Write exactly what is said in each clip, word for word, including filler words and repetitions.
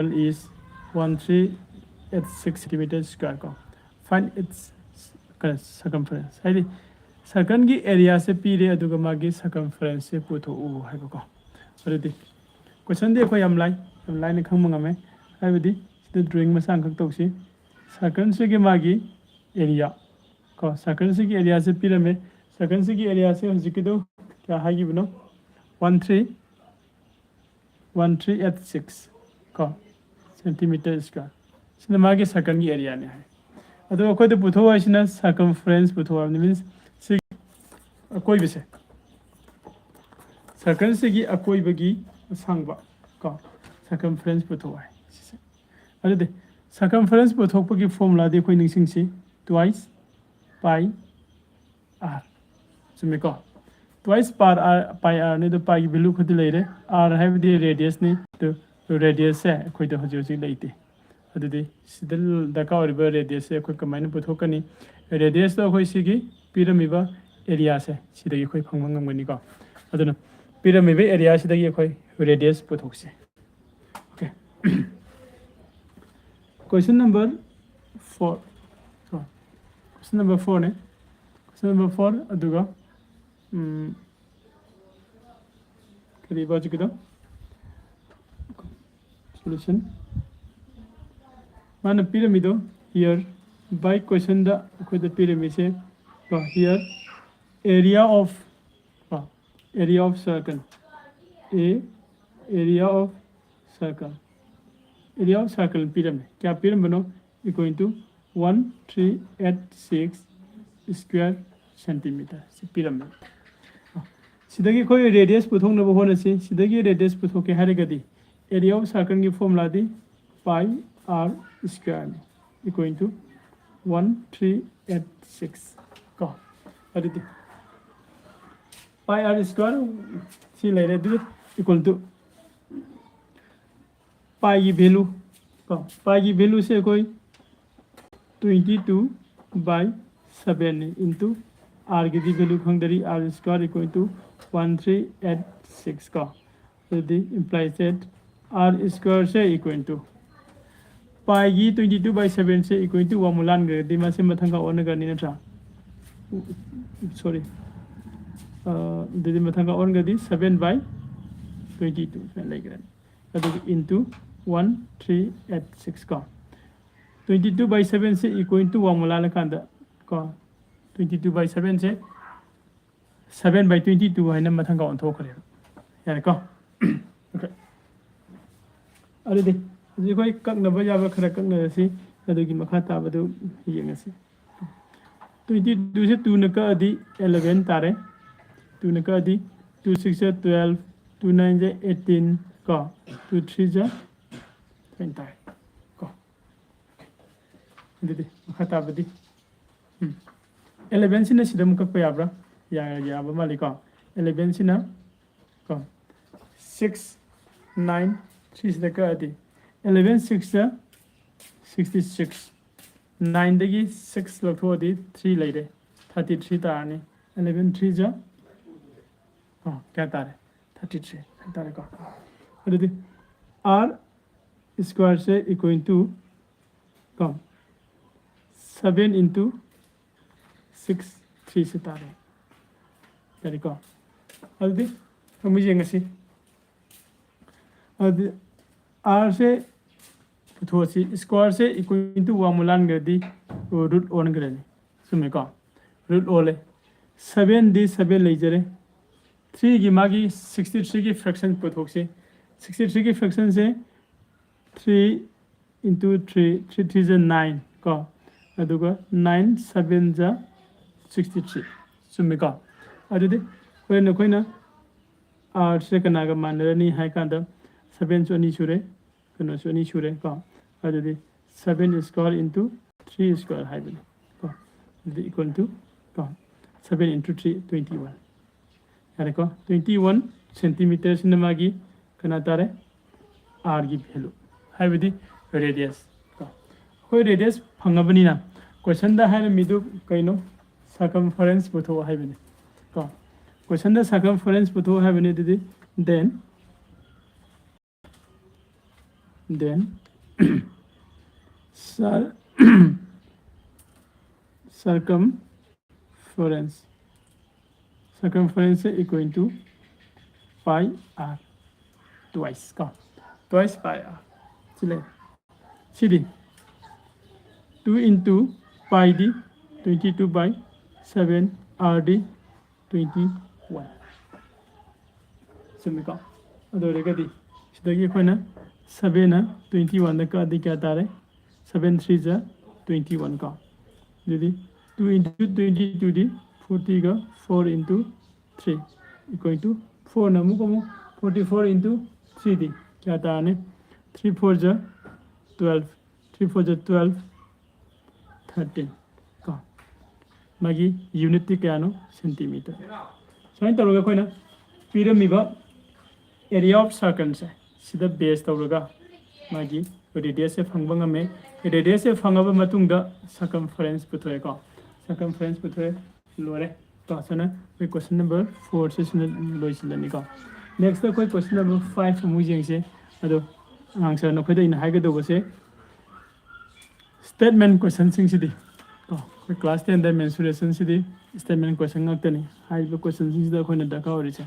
circle is one three eight six centimeter square ꯀꯣ. Find its circumference. ꯍꯥꯏꯗꯤ circle ꯒꯤ area ꯁꯦ ꯄꯤꯔꯦ, ꯑꯗꯨꯒ ꯃꯥꯒꯤ circumference ꯁꯦ ꯄꯨꯊꯣꯛꯎ ꯍꯥꯏꯕꯀꯣ꯫ ꯑꯗꯨꯗꯤ question ꯗꯤ ꯑꯩꯈꯣꯏ ꯌꯥꯝ ꯂꯥꯏ, ꯌꯥꯝ ꯂꯥꯏꯅ ꯈꯪꯕ ꯉꯝꯃꯦ꯫ ꯍꯥꯏꯕꯗꯤ ꯁꯤꯗ drawing ꯃꯆꯥ ꯑꯃꯈꯛ ꯇꯧꯁꯤ꯫ Circle ꯁꯤꯒꯤ ꯃꯥꯒꯤ area ꯀꯣ, circle ꯁꯤꯒꯤ area ꯁꯦ ꯄꯤꯔꯝꯃꯦ꯫ Circle ꯁꯤꯒꯤ area ꯁꯦ ꯍꯧꯖꯤꯛꯀꯤꯗꯣ ꯀꯌꯥ ꯍꯥꯏꯈꯤꯕꯅꯣ? One three one three eight six ꯀꯣ, centimeter square꯫ ꯁꯤꯅ ꯃꯥꯒꯤ circle ꯒꯤ area ꯅꯤ ꯍꯥꯏ꯫ ꯑꯗꯣ ꯑꯩꯈꯣꯏꯗ ꯄꯨꯊꯣꯛ ꯍꯥꯏꯁꯤꯅ circumference ꯄꯨꯊꯣꯛ ꯍꯥꯏꯕꯅꯤ, means ꯁꯤ ꯑꯀꯣꯏꯕꯁꯦ, circle ꯁꯤꯒꯤ ꯑꯀꯣꯏꯕꯒꯤ ꯑꯁꯥꯡꯕ ꯀꯣ, circumference ꯄꯨꯊꯣꯛ ꯍꯥꯏ ꯁꯤꯁꯦ꯫ ꯑꯗꯨꯗꯤ circumference ꯄꯨꯊꯣꯛꯄꯒꯤ formula ꯗꯤ ꯑꯩꯈꯣꯏ ꯅꯤꯡꯁꯤꯡꯁꯤ, twice pi r꯫ ꯆꯨꯝꯃꯤꯀꯣ? Twice pi r, pi r ꯅꯤ꯫ ꯑꯗꯨ pi ꯒꯤ value ꯈꯨꯗꯤ ꯂꯩꯔꯦ꯫ R ꯍꯥꯏꯕꯗꯤ radius ꯅꯤ꯫ ꯑꯗꯨ radius ꯁꯦ ꯑꯩꯈꯣꯏꯗ ꯍꯧꯖꯤꯛ ꯍꯧꯖꯤꯛ ꯂꯩꯇꯦ꯫ ꯑꯗꯨꯗꯤ ꯁꯤꯗ ꯗꯔꯀꯥꯔ ꯑꯣꯏꯔꯤꯕ radius ꯁꯦ ꯑꯩꯈꯣꯏ ꯀꯃꯥꯏꯅ ꯄꯨꯊꯣꯛꯀꯅꯤ? Radius ꯇꯣ ꯑꯩꯈꯣꯏ ꯁꯤꯒꯤ ꯄꯤꯔꯝꯃꯤꯕ area ꯁꯦ ꯁꯤꯗꯒꯤ ꯑꯩꯈꯣꯏ ꯐꯪꯕ ꯉꯝꯒꯅꯤꯀꯣ꯫ ꯑꯗꯨꯅ ꯄꯤꯔꯝꯃꯤꯕ area ꯁꯤꯗꯒꯤ ꯑꯩꯈꯣꯏ radius ꯄꯨꯊꯣꯛꯁꯤ꯫ Okay꯫ Question number four꯫ Question number four ꯅꯦ꯫ Question number four, ꯑꯗꯨꯒ, ꯎꯝ, ꯀꯔꯤꯕ ꯍꯧꯖꯤꯛꯀꯤꯗꯣ? Solution꯫ ꯃꯥꯅ ꯄꯤꯔꯝꯃꯤꯗꯣ here, by question ꯗ ꯑꯩꯈꯣꯏꯗ ꯄꯤꯔꯝꯃꯤꯁꯦ ꯀꯣ, here area of ꯀꯣ, area of circle, a area of circle, area of circle ꯄꯤꯔꯝꯃꯦ꯫ ꯀꯌꯥ ꯄꯤꯔꯝꯕꯅꯣ? Equal to one three eight six square centimeter ꯁꯤ ꯄꯤꯔꯝꯃꯦ꯫ ꯁꯤꯗꯒꯤ ꯑꯩꯈꯣꯏ radius ꯄꯨꯊꯣꯛꯅꯕ ꯍꯣꯠꯅꯁꯤ꯫ ꯁꯤꯗꯒꯤ radius ꯄꯨꯊꯣꯛꯀꯦ ꯍꯥꯏꯔꯒꯗꯤ area of circle ꯒꯤ formula ꯗꯤ pi r square ꯅꯤ, equal to one three eight six ꯀꯣ꯫ ꯑꯗꯨꯗꯤ pi r square ꯁꯤ ꯂꯩꯔꯦ, ꯑꯗꯨ equal to pi ꯒꯤ value ꯀꯣ, pi ꯒꯤ value ꯁꯦ ꯑꯩꯈꯣꯏ twenty two by seven ꯅꯤ, into r ꯒꯤꯗꯤ value ꯈꯪꯗꯔꯤ, r square equal to one three eight six ꯀꯣ꯫ ꯑꯗꯨꯗꯤ implies that R square say equal to pi ꯒꯤ twenty two by seven say equal to one ꯃꯨꯛ ꯂꯥꯟꯈ꯭ꯔꯒꯗꯤ ꯃꯁꯤ ꯃꯊꯪꯒ ꯑꯣꯟꯅꯒꯅꯤ ꯅꯠꯇ꯭ꯔꯥ? Sorry, ꯑꯗꯨꯗꯤ ꯃꯊꯪꯒ ꯑꯣꯟꯈ꯭ꯔꯗꯤ seven by twenty two ꯁꯨꯃꯥꯏꯅ ꯂꯩꯈ꯭ꯔꯅꯤ꯫ ꯑꯗꯨꯒ into one three eight six ꯀꯣ, twenty two by seven say equal to one ꯃꯨꯛ ꯂꯥꯜꯂꯀꯥꯟꯗ ꯀꯣ, twenty two by seven say seven by twenty two ꯍꯥꯏꯅ ꯃꯊꯪꯒ ꯑꯣꯟꯊꯣꯛꯈ꯭ꯔꯦꯕ꯫ ꯌꯥꯔꯦꯀꯣ? Okay꯫ ꯑꯗꯨꯗꯤ ꯍꯧꯖꯤꯛ ꯑꯩꯈꯣꯏ ꯀꯛꯅꯕ ꯌꯥꯕ ꯈꯔ ꯀꯛꯅꯔꯁꯤ꯫ ꯑꯗꯨꯒꯤ ꯃꯈꯥ ꯇꯥꯕꯗꯨ ꯌꯦꯡꯉꯁꯤ꯫ Twenty two ꯁꯦ two ꯅ ꯀꯛꯑꯗꯤ eleven ꯇꯥꯔꯦ꯫ Two ꯅ ꯀꯛꯑꯗꯤ two six ꯁꯦ twelve, two nine ꯁꯦ eighteen ꯀꯣ, two three ꯁꯦ twenty ꯇꯥꯔꯦ ꯀꯣ꯫ ꯑꯗꯨꯗꯤ ꯃꯈꯥ ꯇꯥꯕꯗꯤ ꯎꯝ eleven ꯁꯤꯅ ꯁꯤꯗ ꯑꯃꯨꯛ ꯀꯛꯄ ꯌꯥꯕ꯭ꯔꯥ? ꯌꯥ-, ꯌꯥꯕ ꯃꯥꯜꯂꯤꯀꯣ꯫ Eleven ꯁꯤꯅ ꯀꯣ six nine three ꯁꯤꯗ ꯀꯛꯑꯗꯤ eleven six ꯁꯤꯛꯁꯇꯤ ꯁꯤꯛꯁ, ꯅꯥꯏꯟꯗꯒꯤ ꯁꯤꯛꯁ ꯂꯧꯊꯣꯛꯑꯗꯤ ꯊ꯭ꯔꯤ ꯂꯩꯔꯦ, ꯊꯥꯔꯇꯤ ꯊ꯭ꯔꯤ ꯇꯥꯔꯅꯤ꯫ Eleven three ꯖ ꯑꯣ ꯀꯌꯥ ꯇꯥꯔꯦ? ꯊꯥꯔꯇꯤ ꯊ꯭ꯔꯤ ꯍꯥꯏꯇꯥꯔꯦꯀꯣ꯫ ꯑꯗꯨꯗꯤ R square say equal to ꯀꯣ seven into six three ꯁꯤ ꯇꯥꯔꯦ꯫ ꯌꯥꯔꯦꯀꯣ? ꯑꯗꯨꯗꯤ ꯑꯃꯨꯛ ꯌꯦꯡꯉꯁꯤ꯫ ꯑꯗꯨꯗꯤ R say ꯄꯨꯊꯣꯛꯑꯁꯤ꯫ Square say equal to one ꯃꯨꯛ ꯂꯥꯟꯈ꯭ꯔꯗꯤ root ꯑꯣꯟꯈ꯭ꯔꯅꯤ꯫ ꯆꯨꯝꯃꯦꯀꯣ? Root ꯑꯣꯜꯂꯦ꯫ Seven ꯗꯤ seven ꯂꯩꯖꯔꯦ꯫ Three ꯒꯤ ꯃꯥꯒꯤ sixty three ꯒꯤ fraction ꯄꯨꯊꯣꯛꯁꯤ꯫ Sixty three ꯒꯤ fraction ꯁꯦ three into three, three three ꯖ nine ꯀꯣ, ꯑꯗꯨꯒ nine seven ꯖ sixty three꯫ ꯆꯨꯝꯃꯤꯀꯣ? ꯑꯗꯨꯗꯤ ꯍꯣꯔꯦꯟ ꯑꯩꯈꯣꯏꯅ R ꯁꯦ ꯀꯅꯥꯒ ꯃꯥꯟꯅꯔꯅꯤ ꯍꯥꯏ ꯀꯥꯟꯗ, seven ꯁꯨ ꯑꯅꯤ ꯁꯨꯔꯦ, ꯀꯩꯅꯣꯁꯨ ꯑꯅꯤ ꯁꯨꯔꯦ ꯀꯣ꯫ ꯑꯗꯨꯗꯤ seven square into three square ꯍꯥꯏꯕꯅꯤ ꯀꯣ꯫ ꯑꯗꯨꯗꯤ equal to ꯀꯣ seven into three, twenty one꯫ ꯌꯥꯔꯦꯀꯣ? Twenty one centimeter ꯁꯤꯅ ꯃꯥꯒꯤ ꯀꯅꯥ ꯇꯥꯔꯦ? R ꯒꯤ value, ꯍꯥꯏꯕꯗꯤ radius ꯀꯣ꯫ ꯑꯩꯈꯣꯏ radius ꯐꯪꯉꯕꯅꯤꯅ question ꯗ ꯍꯥꯏꯔꯝꯃꯤꯗꯨ ꯀꯩꯅꯣ? Circumference ꯄꯨꯊꯣꯛꯑꯣ ꯍꯥꯏꯕꯅꯤ ꯀꯣ꯫ Question ꯗ circumference ꯄꯨꯊꯣꯛꯑꯣ ꯍꯥꯏꯕꯅꯤ꯫ ꯑꯗꯨꯗꯤ then Then cir- circumference circumference equal to pi r twice ꯀꯣ, twice pi r ꯁꯤ ꯂꯩ꯫ ꯁꯤꯗꯤ two into pi D twenty two by seven, r D twenty one꯫ ꯆꯨꯝꯃꯤꯀꯣ? ꯑꯗꯨ ꯑꯣꯏꯔꯒꯗꯤ ꯁꯤꯗꯒꯤ ꯑꯩꯈꯣꯏꯅ sevenꯅ twenty oneꯗ ꯀꯛꯑꯗꯤ ꯀꯌꯥ ꯇꯥꯔꯦ? Seven three ꯖ twenty one ꯀꯣ꯫ ꯑꯗꯨꯗꯤ two into twenty two ꯗꯤ forty ꯒ four into three equal to fourꯅ ꯑꯃꯨꯛ ꯑꯃꯨꯛ forty four into three ꯗꯤ ꯀꯌꯥ ꯇꯥꯔꯅꯤ? Three four ꯖ twelve, three four ꯖ twelve, thirteen ꯀꯣ꯫ ꯃꯥꯒꯤ unitꯇꯤ ꯀꯌꯥꯅꯣ? Centimeter꯫ ꯁꯨꯃꯥꯏꯅ ꯇꯧꯔꯒ ꯑꯩꯈꯣꯏꯅ ꯄꯤꯔꯝꯃꯤꯕ area of circumꯁꯦ ꯁꯤꯗ base ꯇꯧꯔꯒ ꯃꯥꯒꯤ radiusꯁꯦ ꯐꯪꯕ ꯉꯝꯃꯦ꯫ Radiusꯁꯦ ꯐꯪꯉꯕ ꯃꯇꯨꯡꯗ circumference ꯄꯨꯊꯣꯛꯑꯦꯀꯣ꯫ Circumference ꯄꯨꯊꯣꯛꯑꯦ, ꯂꯣꯏꯔꯦ꯫ ꯀꯣ, ꯁꯤꯅ ꯑꯩꯈꯣꯏ question number fourꯁꯦ ꯁꯤꯅ ꯂꯣꯏꯁꯤꯜꯂꯅꯤꯀꯣ꯫ Next ꯑꯩꯈꯣꯏ question number five ꯑꯃꯨꯛ ꯌꯦꯡꯁꯦ꯫ ꯑꯗꯣ ꯑꯉꯥꯡ ꯁꯥꯔ, ꯅꯈꯣꯏꯗ ꯑꯩꯅ ꯍꯥꯏꯒꯗꯧꯕꯁꯦ statement questionꯁꯤꯡꯁꯤꯗꯤ ꯀꯣ, ꯑꯩꯈꯣꯏ class tenꯗ mensuration ꯁꯤꯗꯤ statement question ꯉꯥꯛꯇꯅꯤ꯫ ꯍꯥꯏꯔꯤꯕ questionꯁꯤꯡꯁꯤꯗ ꯑꯩꯈꯣꯏꯅ ꯗꯔꯀꯥꯔ ꯑꯣꯏꯔꯤꯁꯦ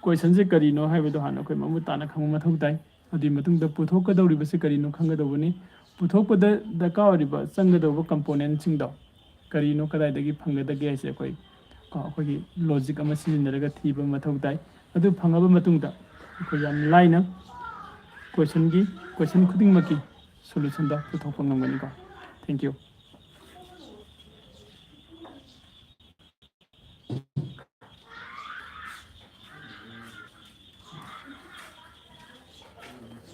questionꯁꯦ ꯀꯔꯤꯅꯣ ꯍꯥꯏꯕꯗꯣ ꯍꯥꯟꯅ ꯑꯩꯈꯣꯏ ꯃꯃꯨꯠ ꯇꯥꯅ ꯈꯪꯕ ꯃꯊꯧ ꯇꯥꯏ꯫ ꯑꯗꯨꯒꯤ ꯃꯇꯨꯡꯗ ꯄꯨꯊꯣꯛꯀꯗꯧꯔꯤꯕꯁꯦ ꯀꯔꯤꯅꯣ ꯈꯪꯒꯗꯧꯕꯅꯤ꯫ ꯄꯨꯊꯣꯛꯄꯗ ꯗꯔꯀꯥꯔ ꯑꯣꯏꯔꯤꯕ ꯆꯪꯒꯗꯧꯕ componentꯁꯤꯡꯗꯣ ꯀꯔꯤꯅꯣ, ꯀꯗꯥꯏꯗꯒꯤ ꯐꯪꯒꯗꯒꯦ ꯍꯥꯏꯁꯦ ꯑꯩꯈꯣꯏ ꯀꯣ, ꯑꯩꯈꯣꯏꯒꯤ logic ꯑꯃ ꯁꯤꯖꯤꯟꯅꯔꯒ ꯊꯤꯕ ꯃꯊꯧ ꯇꯥꯏ꯫ ꯑꯗꯨ ꯐꯪꯉꯕ ꯃꯇꯨꯡꯗ ꯑꯩꯈꯣꯏ ꯌꯥꯝ ꯂꯥꯏꯅ questionꯒꯤ, question ꯈꯨꯗꯤꯡꯃꯛꯀꯤ solutionꯗꯣ ꯄꯨꯊꯣꯛꯄ ꯉꯝꯒꯅꯤꯀꯣ꯫ Thank you꯫